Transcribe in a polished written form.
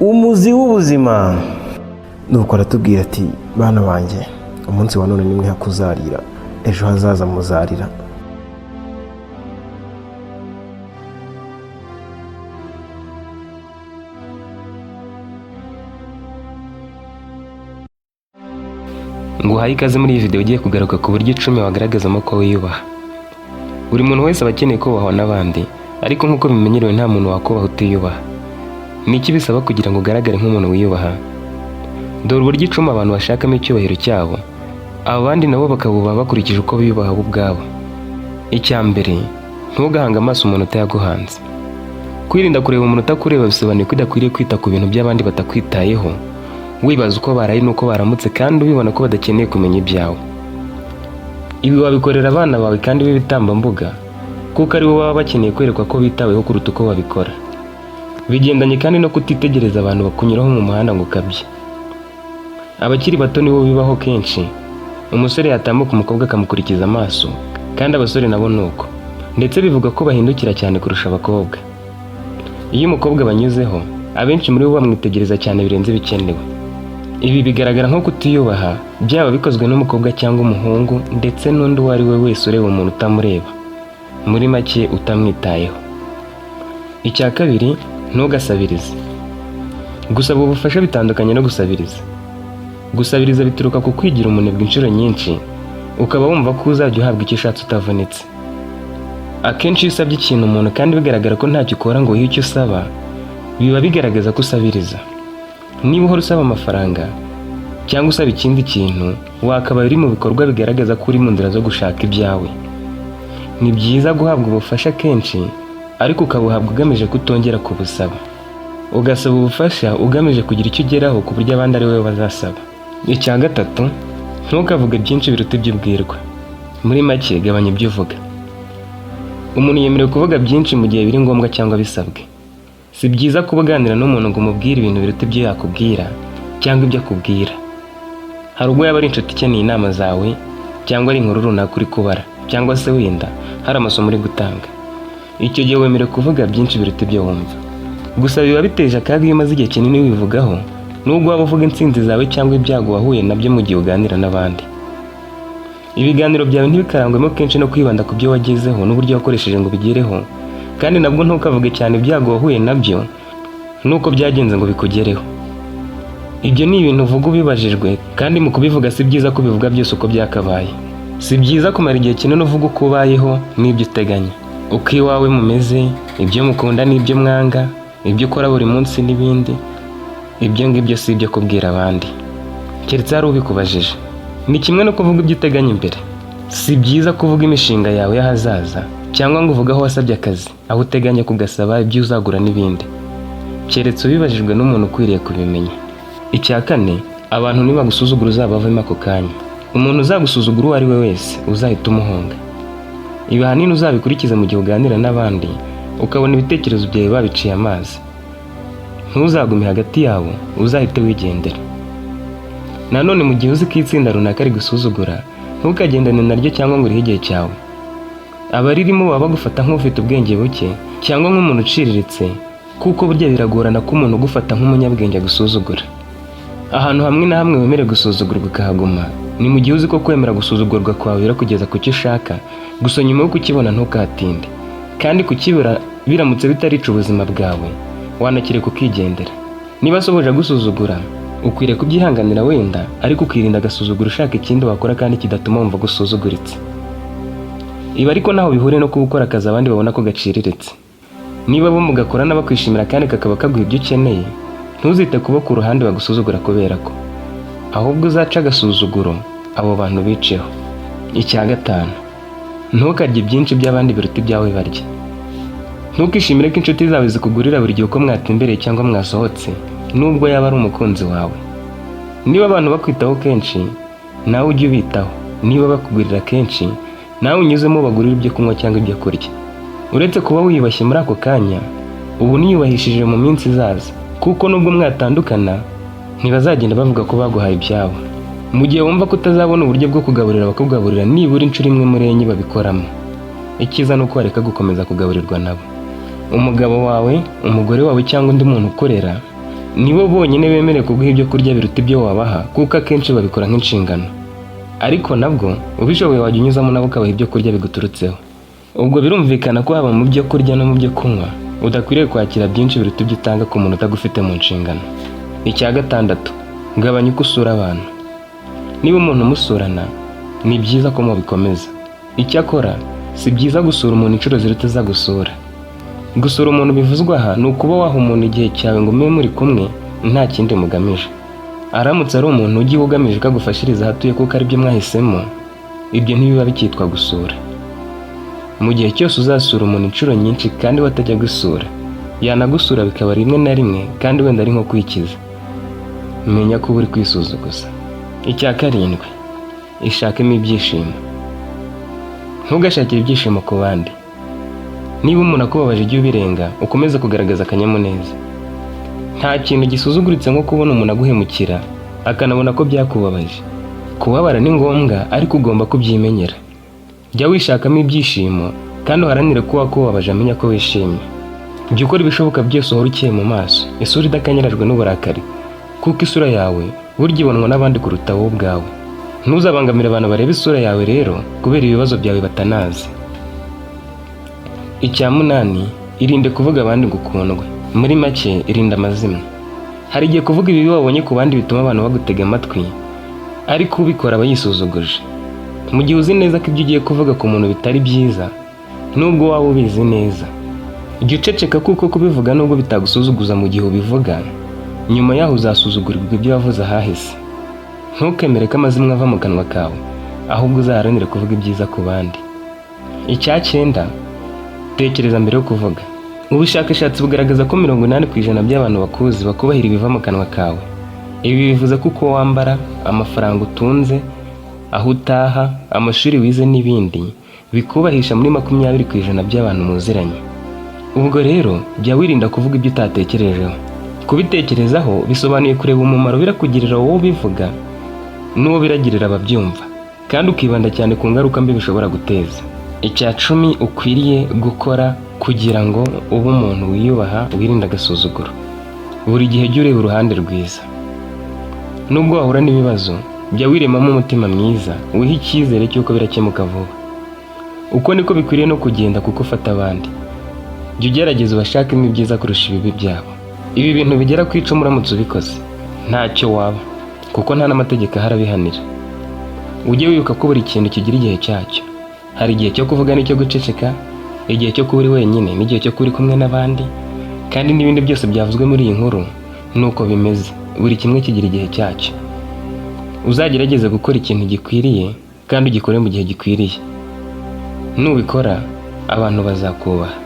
Umuzi w'ubuzima. Nuko aratubwira ati: "Bana banjye, umunsi wa none nimwe hakuzarira, ejo hazaza muzarira." Nguhaye ikaze muri iyi video ugiye kugaruka ku buryo 10 wagaragazamo ko wiyubaha. Buri muntu wese aba akeneye kubahwa n'abandi, ariko nk'uko bimenyerewe nta muntu wakubaha utiyubaha. Ni iki bisaba kugira ngo ugaragare nk'umuntu wiyubaha? Dore uburyo 10 abantu bashakamo icyubahiro cyabo, abandi nabo bakabubaha bakurikije uko biyubaha bo ubwabo. Icya mbere, ntugahange amaso umuntu utayaguhanze. Kwirinda kureba umuntu utakureba bisobanuye ko udakwiriye kwita ku bintu by'abandi batakwitayeho, wibaza uko baraye n'uko baramutse kandi ubibona ko badakeneye kumenya ibyawe. Ibi wabikorera abana bawe kandi b'ibitambambuga, kuko aribo baba bakeneye kwerekwa ko bitaweho kuruta uko babikora. Bigendanye kandi no kutitegereza abantu bakunyuraho mu muhanda ngo ukabye. Abakiri bato nibo bibaho kenshi, umusore yatambuka umukobwa akamukurikiza amaso, kandi abasore nabo ni uko. Ndetse bivuga ko bahindukira cyane kurusha abakobwa. Iyo umukobwa banyuzeho, abenshi muri bo bamwitegereza cyane birenze ibikenewe. Ibi bigaragara nko kutiyubaha, byaba bikozwe n'umukobwa cyangwa umuhungu ndetse n'undi uwo ari we wese ureba umuntu utamureba. Muri make utamwitayeho. Icya kabiri, ntugasabirize. Gusaba ubufasha bitandukanye no gusabiriza. Gusabiriza bituruka ku kwigira umunebwe inshuro nyinshi, ukaba wumva ko uzajya uhabwa icyo ushatse utavunitse. Akenshi iyo usabye ikintu umuntu kandi bigaragara ko ntacyo ukora ngo wihe icyo usaba, biba bigaragaza ko usabiriza. Niba uhora usaba amafaranga cyangwa usaba ikindi kintu, wakabaye uri mu bikorwa bigaragaza ko uri mu nzira zo gushaka ibyawe. Ni byiza guhabwa ubufasha kenshi, ariko ukabuhabwa ugamije kutongera kubusaba. Ugasaba ubufasha ugamije kugira icyo ugeraho ku buryo abandi ari wowe bazasaba. Icya gatatu, ntukavuge byinshi biruta ibyo ubwirwa. Muri make, gabanya ibyo uvuga. Umuntu yemerewe kuvuga byinshi mu gihe biri ngombwa cyangwa bisabwe. Si byiza kuba uganira n'umuntu ngo umubwire ibintu biruta ibyo yakubwira cyangwa ibyo akubwira. Hari ubwo yaba ari inshuti ikeneye inama zawe, cyangwa ari inkuru runaka uri kubara, cyangwa se wenda hari amasomo uri gutanga. Icyo gihe wemerewe kuvuga byinshi biruta ibyo wumva. Gusa biba biteje akaga iyo umaze igihe kinini wivugaho, nubwo waba uvuga intsinzi zawe cyangwa ibyago wahuye nabyo mu gihe uganira n'abandi. Ibiganiro byawe ntibikarangwemo kenshi no kwibanda ku byo wagezeho n'uburyo wakoresheje ngo ubigereho, kandi nabwo ntukavuge cyane ibyago wahuye nabyo n'uko byagenze ngo bikugereho. Ibyo ni ibintu uvuga ubibajijwe, kandi mu kubivuga si byiza ko ubivuga byose uko byakabaye. Si byiza kumara igihe kinini uvuga uko ubayeho n'ibyo uteganya, uko iwawe mumeze, ibyo mukunda n'ibyo mwanga, ibyo ukora buri munsi n'ibindi. Ibyo ngibyo si ibyo kubwira abandi, keretse hari ubikubajije. Ni kimwe no kuvuga ibyo uteganya imbere. Si byiza kuvuga imishinga yawe y'ahazaza cyangwa ngo uvuge aho wasabye akazi, aho uteganya kugasaba, ibyo uzagura n'ibindi, keretse ubibajijwe n'umuntu ukwiriye kubimenya. Icya kane, abantu nibagusuzugura uzabavemo ako kanya. Umuntu uzagusuzugura uwo ari we wese uzahita umuhunga. Ibi ahanini uzabikurikize mu gihe uganira n'abandi ukabona ibitekerezo byawe babiciye amazi. Ntuzagume hagati yabo, uzahite wigendera. Nanone mu gihe uzi ko itsinda runaka rigusuzugura, ntukagendane naryo cyangwa ngo urihe igihe cyawe. Abaririmo baba bagufata nk'ufite ubwenge buke cyangwa nk'umuntu uciriritse, kuko burya biragorana ko umuntu ugufata nk'umunyabwenge agusuzugura. Ahantu hamwe na hamwe wemerewe gusuzugurwa ukahaguma ni mu gihe uzi ko kwemera gusuzugurwa kwawe birakugeza ku cyo ushaka, gusa nyuma yo kukibona ntukahatinde. Kandi kukibura biramutse bitarica ubuzima bwawe, wanakireka ukigendera. Niba asohoje agusuzugura, ukwiriye kubyihanganira wenda, ariko ukirinda agasuzuguro ushaka ikindi wakora kandi kidatuma wumva gusuzuguritse. Ibi ariko ntaho bihuriye no kuba ukora akazi abandi babona ko gaciriritse. Niba bo mugakorana bakwishimira kandi kakaba kaguha ibyo ukeneye, ntuzite kubo ku ruhande bagusuzugura kubera ko, ahubwo uzaca agasuzuguro abo bantu biceho. Icya gatanu, ntukarye byinshi by'abandi biruta ibyawe barya. Ntukishimire ko inshuti zawe zikugurira buri gihe uko mwatembereye cyangwa mwasohotse, nubwo yaba ari umukunzi wawe. Niba abantu bakwitaho kenshi, nawe ujye ubitaho. Niba bakugurira kenshi, nawe unyuzemo ubagurire ibyo kunywa cyangwa ibyo kurya. Uretse kuba wiyubashye muri ako kanya, ubu niyubahishije mu minsi izaza, kuko nubwo mwatandukana ntibazagenda bavuga ko baguhaye ibyabo. Mu gihe wumva ko utazabona uburyo bwo kugaburira abakugaburira nibura inshuro imwe muri enye babikoramo, icyiza ni uko wareka gukomeza kugaburirwa nabo. Umugabo wawe, umugore wawe cyangwa undi muntu ukorera Nibo bonyine bemerewe kuguha ibyo kurya biruta ibyo wabaha, kuko akenshi babikora nk'inshingano. Ariko nabwo ubishoboye wajya unyuzamo nabo ukabaha ibyo kurya biguturutseho. Ubwo birumvikana ko haba mu byo kurya no mu byo kunywa udakwiriye kwakira byinshi biruta ibyo utanga ku muntu utagufite mu nshingano. Icya gatandatu, gabanya uko usura abantu. Niba umuntu umusurana, ni byiza ko mubikomeza. Icyakora si byiza gusura umuntu inshuro ziruta izo agusura. Gusura umuntu bivuzwe aha ni ukuba waha umuntu igihe cyawe ngo mube muri kumwe nta kindi mugamije. Aramutse ari umuntu ugiye ugamije ko agufashiriza aho atuye kuko aribyo mwahisemo, ibyo ntibiba bikitwa gusura. Mu gihe cyose uzasura umuntu inshuro nyinshi kandi we atajya gusura, yanagusura bikaba rimwe na rimwe kandi wenda ari nko kwikiza, menya ko uba uri kwisuzuguza. Icya karindwi, ishakemo ibyishimo. Ntugashakire ibyishimo ku bandi. Niba umuntu akubabaje, ujye ubirenga ukomeze kugaragaza akanyamuneza. Nta kintu gisuzuguritse nko kubona umuntu aguhemukira akanabona ko byakubabaje. Kubabara ni ngombwa, ariko ugomba kubyimenyera. Jya wishakamo ibyishimo kandi uharanire ko uwakubabaje amenya ko wishimye. Jya ukora ibishoboka byose uhore ukeye mu maso, isura idakanyarajwe n'uburakari, kuko isura yawe burya ibonwa n'abandi kuruta wowe ubwawe. Ntuzabangamire abantu bareba isura yawe rero kubera ibibazo byawe batanazi. Icya munani, irinde kuvuga abandi ngo ukundwe. Muri make, irinde amazimwe. Hari igihe kuvuga ibibi wabonye ku bandi bituma abantu bagutega amatwi, ariko ubikora aba yisuzuguje. Mu gihe uzi neza ko ibyo ugiye kuvuga ku muntu bitari byiza, nubwo waba ubizi neza, jya uceceka, kuko kubivuga nubwo bitagusuzuguza mu gihe ubivuga, nyuma yaho uzasuzugurirwa ibyo wavuze ahahise. Ntukemere ko amazimwe ava mu kanwa kawe, ahubwo uzaharanire kuvuga ibyiza ku bandi. Icya cyenda, tekereza mbere yo kuvuga. Ubushakashatsi bugaragaza ko 80% by'abantu bakuzi bakubahira ibiva mu kanwa kawe. Ibi bivuze ko uko wambara, amafaranga utunze, aho utaha, amashuri wize n'ibindi bikubahisha muri 20% by'abantu muziranye. Ubwo rero jya wirinda kuvuga ibyo utatekerejeho. Kubitekerezaho bisobanuye kureba umumaro birakugirira wowe ubivuga n'uwo biragirira ababyumva, kandi ukibanda cyane ku ngaruka mbi bishobora guteza. Icya 10 ukwiriye gukora kugira ngo ube umuntu wiyubaha, wirinde agasuzuguro: buri gihe jya ureba uruhande rwiza. Nubwo wahura n'ibibazo, jya wiremamo umutima mwiza, wihe icyizere cy'uko birakemuka vuba. Uko niko bikwiriye no kugenda kuko ufata abandi. Jya ugerageza ubashakemo ibyiza kurusha ibibi byabo. Ibi bintu bigera ku 10 uramutse ubikoze ntacyo waba, kuko nta n'amategeko ahari abihanira. Ujye wibuka ko buri kintu kigira igihe cyacyo. Hari igihe cyo kuvuga n'icyo guceceka, igihe cyo kuba uri wenyine n'igihe cyo kuba uri kumwe n'abandi, kandi n'ibindi byose byavuzwe muri iyi nkuru nuko bimeze. Buri kimwe kigira igihe cyacyo. Uzagerageze gukora ikintu gikwiriye kandi ugikore mu gihe gikwiriye. Nubikora, abantu bazakubaha.